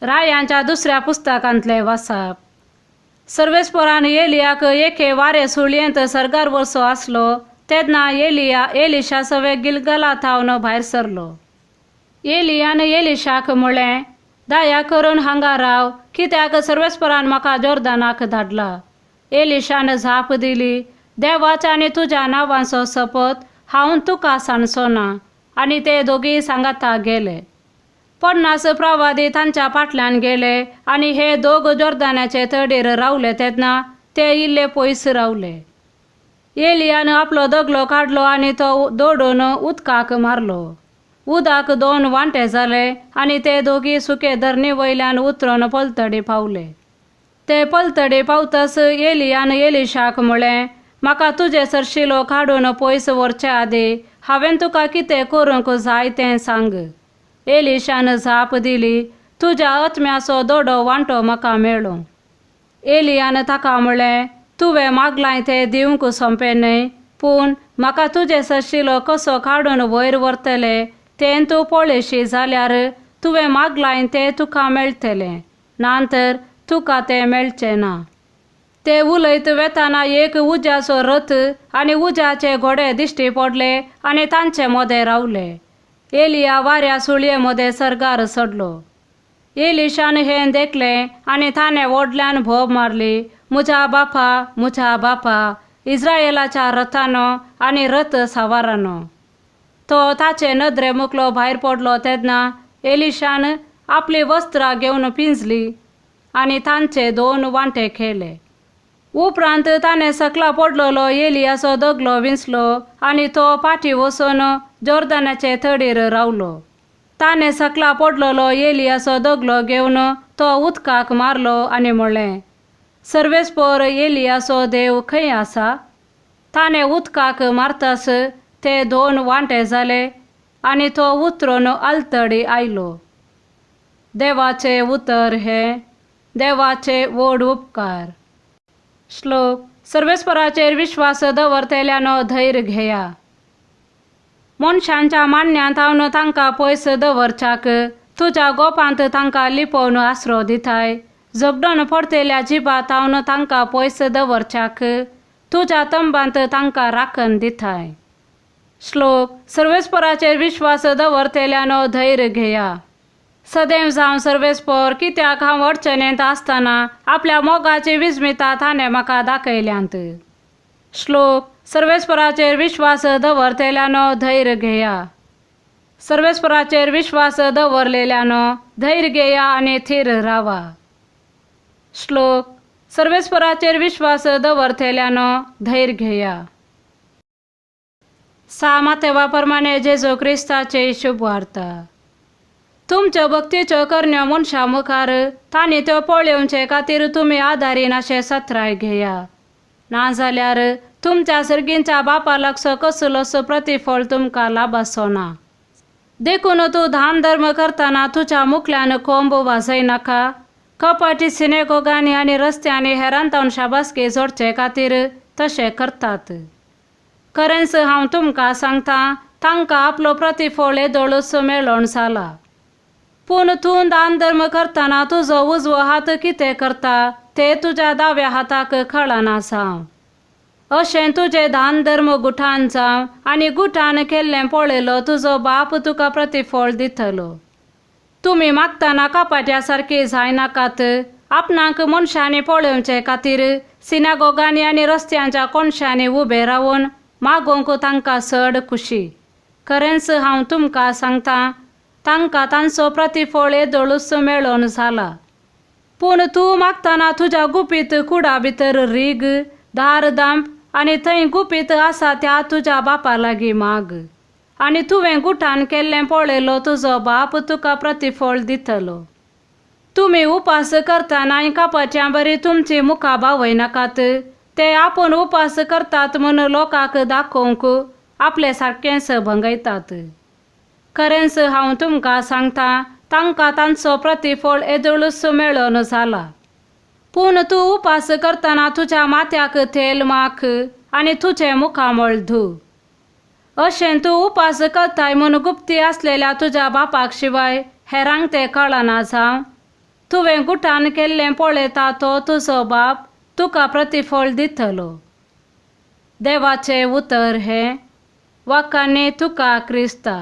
रायांच्या दुसऱ्या पुस्तकांतलें वाचप. सर्वेस्परान एलियाक एके वारे सुळयेंत सर्गार वरसो आसलो तेन्ना एलिया एलिशा सवे गिलगला थावन भायर सरलो. एलियान एलिशाक म्हळें, दया करून हांगा राव, कित्याक सर्वेस्परान म्हाका जोर्दानाक धाडला. एलिशान जाप दिली, देवाच्या आनी तुज्या नांवांचो सपत, हांव तुका सांडचो ना. आनी ते दोगीय सांगाता गेले. 50 प्रवादी तांच्या फाटल्यान गेले आनी हे दोग जोर्दानाचे तडीर रावले तेन्ना ते इल्ले पयस रावले. एलियान आपलो दगलो काडलो आनी तो दोडून उदकाक मारलो. उदक दोन वांटे जाले आनी ते दोगी सुके धरणी वयल्यान उतरून पलतडी पावले. ते पलतडी पावतच एलियान एलिशाक म्हळें, म्हाका तुजे सरशिलो काडून पयस व्हरचे आदीं हांवें तुका कितें करूंक जाय तें सांग. एलिशान जाप दिली, तुज्या आत्म्याचो दोडो वांटो म्हाका मेळूं. एलियान ताका म्हळें, तुवें मागलां तें दिवंक सोंपें न्हय, पूण म्हाका तुजे सरशिलो कसो काडून वयर व्हरतले तें तूं पळयशी जाल्यार तुवें मागलां तें तुका मेळटलें, ना तर तुका तें मेळचें ना. ते उलयत वेताना एक उज्याचो रथ आनी उज्याचे घोडे दिश्टी पडले आनी तांचे मदें रावले. एलिया वाऱ्या सुळये मदें सर्गार चडलो. एलिशान हें देखलें आनी ताणें व्हडल्यान भोब मारली, म्हज्या बापा, म्हज्या बापा, इस्रायलाच्या रथानो आनी रथ सवारानो. तो ताचे नदरे मुखलो भायर पडलो तेन्ना एलिशान आपली वस्त्रां घेवन पिंजली आनी तांचे दोन वांटे केले. उपरांत ताणें सकला पडलेलो एलियाचो दगलो विंचलो आनी तो फाटीं वचून जोर्दानाचे तडीर रावलो. ताणें सकला पडलेलो एलियाचो दगलो घेवन तो उदकाक मारलो आनी म्हळें, सर्वेस्पर एलियाचो देव खंय आसा? ताणें उदकाक मारतास ते दोन वांटे जाले आनी तो उतरून आलतडी आयलो. देवाचें उतर हें देवाचे व्हड उपकार. श्लोक. सर्वेस्पराचेर विश्वास दवरतल्यानो धैर्य घेया. मनशांच्या मान्यांत हांव तांकां पयस दवरच्याक तुज्या गोपांत तांकां लिपोवन आसरो दिताय. झगडून पडतेल्या जिबात हांव तांकां पयस दवरच्याक तुज्या तंबांत तांकां राखण दिताय. श्लोक. सर्वेस्पराचेर विश्वास दवरतल्यानो धैर्य घेया. सदैव जावं सर्वेस्पर, कित्याक हांव अडचणेंत आसतना आपल्या मोगाची विस्मिता ताणें म्हाका दाखयल्यांत. श्लोक. सर्वेस्पराचेर विश्वास दवरतल्यानो धैर्य घेया. सर्वेस्पराचेर विश्वास दवरलेल्यानो धैर्य घेया आनी थीर रावा. श्लोक. सर्वेस्पराचेर विश्वास दवरतल्यानो धैर्य घेया. सा मातेवा प्रमाणे जेजू क्रिस्ताचे शुभवार्ता. तुमच्यो भक्तीच्यो करण्यो मनशां मुखार तांणी त्यो पळोवचे खातीर तुमी आदारीन अशें सत्राय घेया, नाजाल्यार तुमच्या सर्गींच्या बापा लागचो कसलोसो प्रतिफळ तुमकां लाभाचो ना. देखून तूं दान धर्म करतना तुज्या मुखल्यान कोंब वाजयनाका. कपाटी सिनेगोगांनी आनी रस्त्यांनी हेरांतावन शाबासकी जोडचे खातीर तशें करतात. खरेंच हांव तुमकां सांगता, तांकां आपलो प्रतिफळ येदोळूच मेळोन जाला. पूण तूं दान धर्म करतना तुजो उजवो हात कितें करता ते तुज्या दाव्या हाताक कळना जावं. अशें तुजें दान धर्म गुठान जावं आनी गुठान केल्लें पळयलो तुजो बाप तुका प्रतिफळ दितलो. तुमी मागतना कपाट्या सारकी जायनाकात. आपणाक मनशांनी पळोवचे खातीर सिनागोगांनी आनी रस्त्यांच्या कोनशांनी उबे रावन मागोवंक तांकां चड खुशी. खरेंच हांव तुमकां सांगता, तांकां तांचो प्रतिफळ येदोळूच मेळोन जाला. पूण तूं मागतना तुज्या गुपीत कुडा भितर रीग, दार दांप आनी थंय गुपीत आसा त्या तुज्या बापा लागीं माग आनी तुवें गुठान केल्लें पळयलो तुजो बाप तुका प्रतिफळ दितलो. तुमी उपास करतना कपाट्यां बरी तुमची मुखां बावयनाकात. ते आपूण उपास करतात म्हूण लोकांक दाखोवंक आपले सारकेंच भंगयतात. खरेंच हांव तुमकां सांगता, तांकां तांचो प्रतिफळ येदोळूच मेळोन जाला. पूण तूं उपास करतना तुज्या माथ्याक तेल माख आनी तुजें मुखामळ धू. अशें तूं उपास करताय म्हूण गुप्ती आसलेल्या तुज्या बापाक शिवाय हेरांक तें कळना जावं. तुवें गुटान केल्लें पळयता तो तुजो बाप तुका प्रतिफळ दितलो. देवाचें उतर हें. वाकांनी तुका क्रिस्ता.